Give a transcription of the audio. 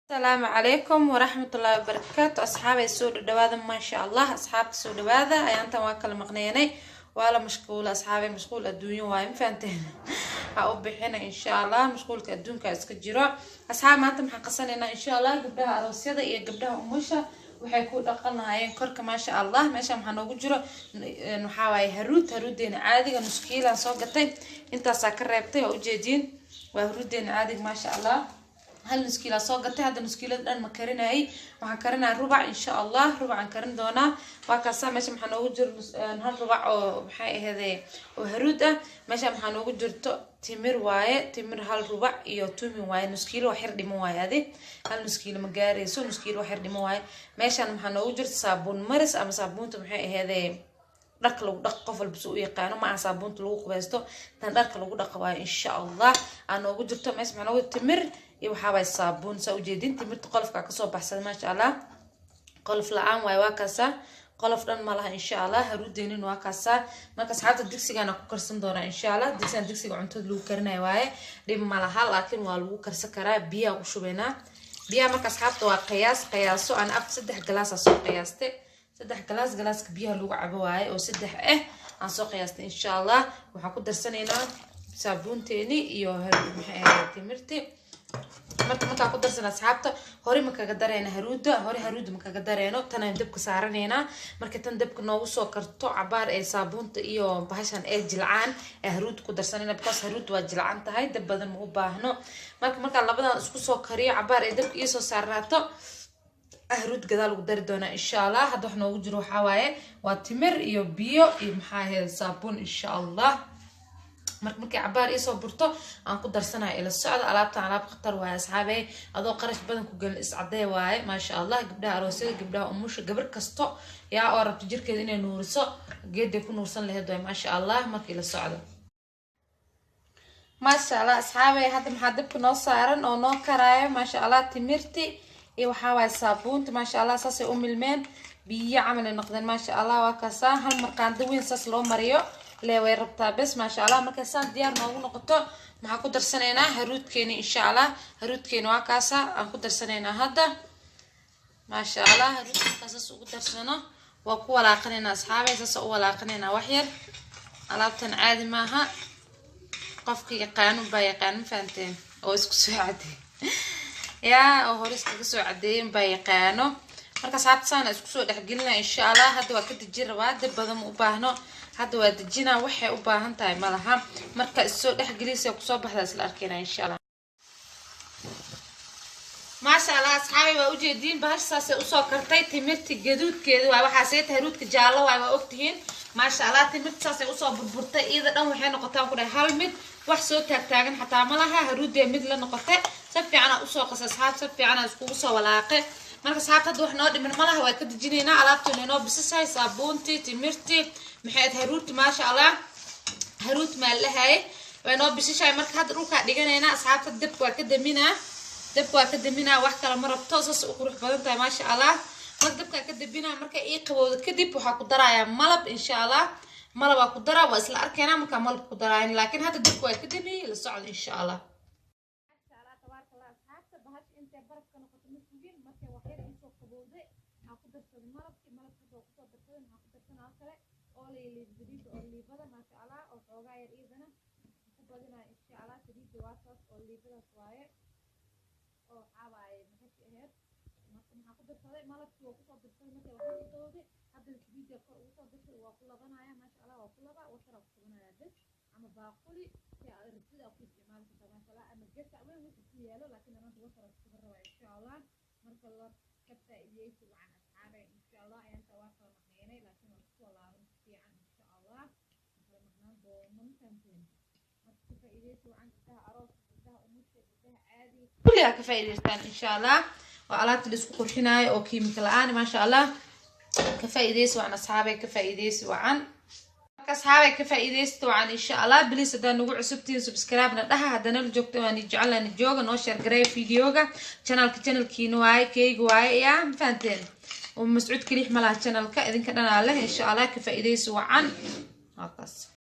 Asalaamu calaykum waraxmatullaahi wabarakaatu. Asxaabay, soo dhadhawaada, maasha Allah. Asxaabta, soo dhawaada. Ayaantan waa kala maqneenay, waa la mashquula, asxaabay. Mashquul adduunyo waaye, ma fahanteen? Ha u bixina, insha Allah, mashquulka adduunka iska jiro. Asxaab, maanta maxaan qasanaynaa, insha Allah, gabdhaha aroosyada iyo gabdhaha umusha waxay ku dhaqan lahaayeen korka, maasha Allah. Meesha maxaa noogu jiro? Waxaa waaye haruud, haruudeena caadiga. Nus kiilaan soo gatay, intaasaa ka reebtay. Waa ujeediin, waa haruudeena caadiga, maasha Allah. Hal nus kiilaa soo gatay. Hadda nus kiilada dhan ma karinayay, waxaan karinaya rubac, insha Allah. Rubacaan karin doonaa. Waa kaasaa. Meesha maxaa noogu jiro? Hal rubac oo maxay aheede oo haruud ah. Meesha maxaa noogu jirto? Timir waaye, timir hal rubac iyo tumin waaye. Nus kiilo wax yar dhiman waaye. Adi hal nus kiilo ma gaarayso, nus kiilo wax yar dhiman waaye. Meeshaan maxaa noogu jirto? Saabuun maris ama saabuunta maxay aheede dharka lagu dhaqo, qof walba si u yaqaano. Ma aha saabuunta lagu qubaysto, tan dharka lagu dhaqo waayo, insha Allah. Aa noogu jirto meesha maxaa noogu? Timir iyo waxaa waaye saabuun. Saa ujeedin, timirta qolofka kasoo baxsada, maasha Allah. Qolof la-aan waaye, waa kaasaa, qolof dhan ma laha, insha Allah. Haruudeenin waa kaasaa. Marka asxaabta, digsigaana ku karsan doonaa, insha Allah. Digsigan digsiga cuntada lagu karinayo waaye, dhib ma laha, laakiin waa lagu karsan karaa. Biyaha ku shubaynaa, biyaha. Marka asxaabta, waa qiyaas, qiyaaso. Aan af 3 galaasa soo qiyaastay, 3 galaas, galaaska biyaha lagu cabo waaye oo 3 ah aan soo qiyaastay, insha Allah. Waxaan ku darsanaynaa saabuunteeni iyo maxay ahayd timirti. Marka markaa ku darsan, asxaabta, hore ma kaga dareyna haruuda, hore haruuda ma kaga dareyno. Tanaan dabka saaranaynaa. Marka tan dabka noogu soo karto cabaar ee saabuunta iyo bahashan ee jilcaan ee haruuda ku darsanayna, because haruuda waa jilcan tahay, dab badan ma u baahno. Marka markaa labadan isku soo kariyo cabaar ee dabka iisoo saarnaato, haruud gadaal lagu dari doonaa, insha Allah. Hadda wax noogu jiro waxaa waaye waa timir iyo biyo iyo maxaa ahayd saabuun, insha Allah. Marka markay cabaar iisoo burto aan ku darsanaya. Ila socda. Alaabtan alaab khatar waaye, asxaabey. Adoo qarash badan ku gelin iscadee waaye, maasha Allah. Gabdhaha aroosyada, gabdhaha umusha, gabar kasto yaa oo rabto jirkeeda inay nuuriso, geeday ku nuursan lahayd waaye, maasha Allah. Marka ila socda. Maasha Allah, asxaabey, hadda maxaa dabka noo saaran oo noo karaayo? Maasha Allah, timirti iyo waxaa waaye saabuunta. Maasha Allah, saasay u milmeen, biyo camal ay noqdeen, maasha Allah. Waa kaasaa. Hal marqaando weyn saas loo mariyo lee way rabtaa bes, maasha Allah. Markay saan diyaar noogu noqoto, maxaa ku darsanaynaa? Haruudkeeni, insha Allah. Haruudkeeni waa kaasa, aan ku darsanaynaa hadda, maasha Allah. Haruudka markaa saas ugu darsano, waa ku walaaqanaynaa, asxaabay. Saasa u walaaqanaynaa wax yar. Alaabtan caadi maaha, qofka yaqaano baa yaqaan, ma fahanteen? Oo isku soo cadeey yaa oo hore iskaga soo cadeeyen baa yaqaano. Marka asxaabta, saana isku soo dhexgelina, insha Allah. Hadda waa ka deji rabaa, dab badan ma u baahno. Hadda waa dejinaa, waxay u baahan tahay malaha. Marka issoo dhexgelisa kusoo baxdaa, isla arkeyna, insha Allah. Maasha Allah, asxaabi, waa ujeediin, bahasha saasay usoo kartay. Timirti gaduudkeeda waay, waxaa seeta haruudka jaallo waay, waa ogtihiin. Maasha Allah, timirta saasay usoo burburtay. Iyada dhan waxay noqotaan ku dhahay hal mid, wax soo taagtaagan xataa ma laha. Haruudee mid la noqotay. Si fiicanaa usoo qasa, asxaab, si fiicanaa iskugu soo walaaqay. Marka asxaabta, hadda wax noo dhiman malaha, waa ka dejinaynaa. Alaabtuna inoo bisasahay, saabuuntii, timirtii, maxay ahayd, haruudti, maasha Allah. Haruud maa lahaye, way noo bisishahay. Marka hadda dhulkaa dhiganaynaa, asxaabta. Dabka waa ka daminaa, dabka waa ka daminaa. Wax kale ma rabto, saas u qurux badan tahay, maasha Allah. Marka dabkaa ka daminaa. Marka ii qabowda kadib, waxaa ku darayaa malab, insha Allah. Malabaa ku daraa, waa isla arkaynaa markaa malab ku daraayan, laakiin hadda dabka waa ka damiyey. La socda, insha Allah. Asxaabta, bahasha intay barafka noqoto ma sugin. Markay waxyar iisoo qabowday, waxaa ku darsaday malabki. Malabka hadda waa kusoo darsaday. Maxaa ku darsanaa kale? Oo saliidda oo liibada, maasha Allah, oo xoogaa yar iyadana ku badinaya, insha Allah. Saliidda waa taas oo liibadaas waaye, oo waxaa waaye maxay ahayd. Marka maxaa ku darsaday? Malabkii waa kusoo darsaday markay waxyar ii qabowday. Haddana saliidda kor ugu soo darsaday, waa ku labanaya, maasha Allah. Waa ku laba waxyaraa ku shubanaya bes, ama baaquli si aad rabtid aa ku isticmaali kartaa, maasha Allah, ama gasac weyn wixii ku yaalo, laakiin anaanta waxyaraa ku shuban rabaa, insha Allah. Marka la ka faa'iideysi wacan, asxaabay, insha Allah. Ayaanta waa kala maqneenay, laakiin waa isku soo laaban si fiican, insha Allah. Ma kala maqnaan doono, ma fahanteen? Marka ka faa'iideysi wacan, gabdhaha arooska, gabdhaha umusha, gabdhaha caadiga, kulli aa ka faa'iideystaan, insha Allah. Waa alaabta la isku qurxinaayo oo kiimika la-aan, maasha Allah. Ka faa'iideysi wacan, asxaabay, ka faa'iideysi wacan. Marka asxaabay, ka faa'iideysta wacan, insha Allah. Please, haddaa nagu cusubtihiin, subscribe na dhaha. Haddana la joogto, waan jecelna jooga, noo share gareeya videoga. Channelka channelkiina waaye, keyga waaye, yaa ma fahanteen? Oo Mascuud kaliix ma laha channelka, idinka dhanaa leh, insha Allah. Ka faa'iideysi wacan, halkaas.